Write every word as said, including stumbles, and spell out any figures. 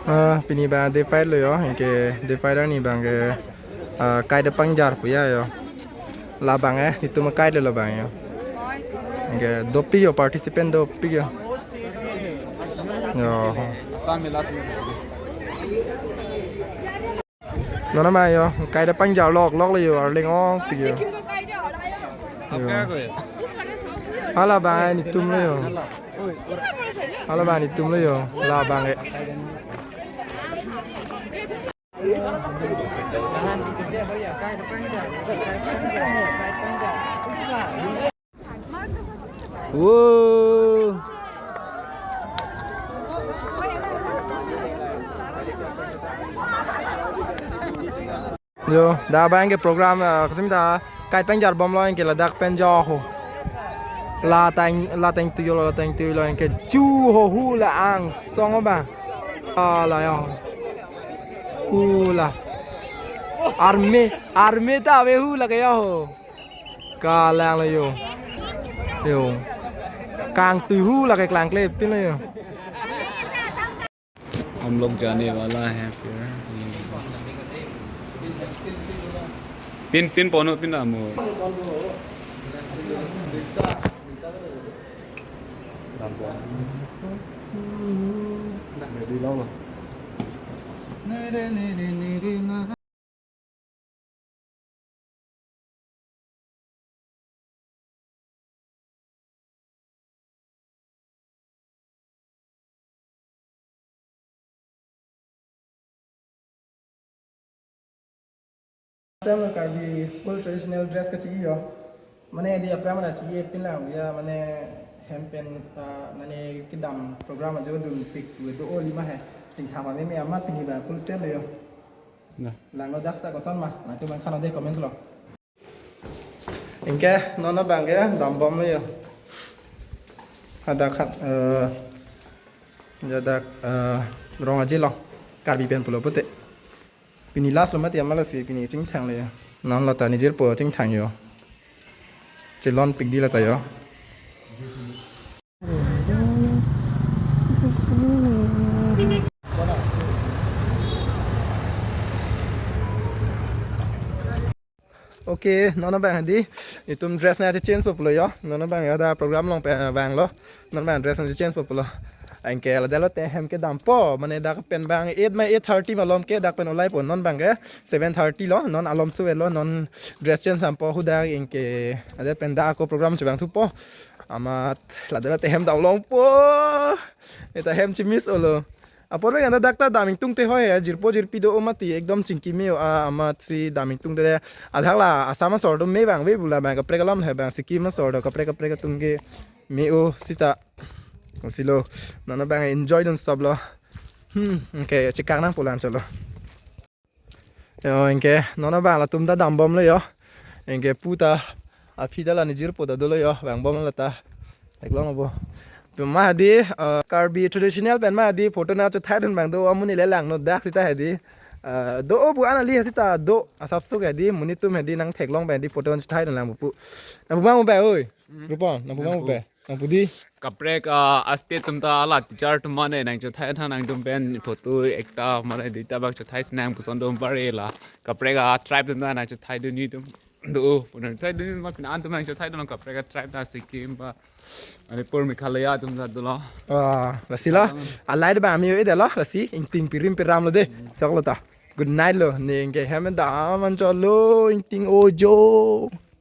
Ah, pini abang day five lo yo, anke day five arni abang ke, ah, kite pangjar pu ya yo. Labang eh, netum kite lo labang yo. Anke dopik yo, participant dopik yo. Yo. Assam last minute. Non abang yo, kite pangjar lok lok lo yo, arleng ongpik yo. Yo. Hala abang eh, netum lo yo. Hala abang netum lo yo, labang eh. Wo. Yo, dak abang ke program, eh, kosonta kite pangjar bom lo, anke ladak pen jo ho. La tang, la tang tu yo, la tang tu lo, anke chu ho, hu la angsong abang. Ah, la yo. Hu la. Army, army ta ave, hu la ke yo ho. Kalang lo yo. Yo. Kangtui hu la ke klangklepin lo yo. हम लोग जाने वाला है फिर। Pin, pin pono, pin amo. Tem Karbi full traditional dress kachi-i yo. Mane di apram ra chi-i pin lang ya, mane hem pen ta mane kedam program ajo dunpik tu do o lima he. Chingthang ma meme amat pini abang full set lo yo. Nah. Langno dak seta koson ma, nangtum nangthan de comments lo. Anke non abang ke dam bom lo yo. Hadak hat, eh, hadak, eh, rong aje lo. Karbi pen pulo pute. Pini last lo mati ama, lasi pini chingthang lo yo. Non lata nejirpo chingthang yo. Chelonpik di lata yo. Okay, non abang hadi, itum dress nangchange po pulo yo. Non abang ya, dak program along pen abang lo. Non abang dress nangchange po pulo. Anke ladak lote hem kedam po, mane dak pen abang eight ma eight thirty malom ke dak pen olai po. Non abang ke seven thirty lo, non alom suve lo, non dress change dampo, hadak anke ladak pen dak ako program chevang thupo. Amat ladak lote hem dam longpo. Eta hem chimiss olo. Apor abang anda dak ta dam ingtung te hoi ya, jirpo jirpi do o mati, ekdom chingki me-o, ah, amatsi dam ingtung te. Adak la Assam asor do me abang ave pu la abang, kaprek alam he abang, Sikkim asor do kaprek kaprek atum ke me-o seta. Silo, non abang enjoy dun stop lo. Hmm, anke chekang nangpo lang cholo. Yo, anke non abang latum ta dam bom lo yo. Anke pu ta aphi ta la nejirpo ta dolo yo, vang bom lata. Theklong abo. Tu ma hadi, eh, Karbi traditional pen ma hadi photo nangchethai dun abang do, amonit le langno dak seta hadi. Eh, do o pu an ali seta do, asapso ke hadi, monit atum hadi nangtheklong pen hadi photo nangchethai dun lang pu. Nangpu abang pu oi. Rupon, nangpu abang pu. Nangpu di. Kaprek a state atum ta la teacher atum mane nangchethai tha nangtum pen photo ekta mane duita bak chethai si nangpuson dum pare la. Kaprek a tribe atum ta nangchethai dun ni atum. Do, nangchethai dun ni ma pin an atum nangchethai dun kaprek a tribe ta Sikkim ba. Manipur, Meghalaya atum ta dolo. Ah, lasi lo. Alai de ba mi oi de lo, lasi ingting pirim piram lo de. Choklo ta. Good night lo. Ning ke hem dam an cholo ingting ojo.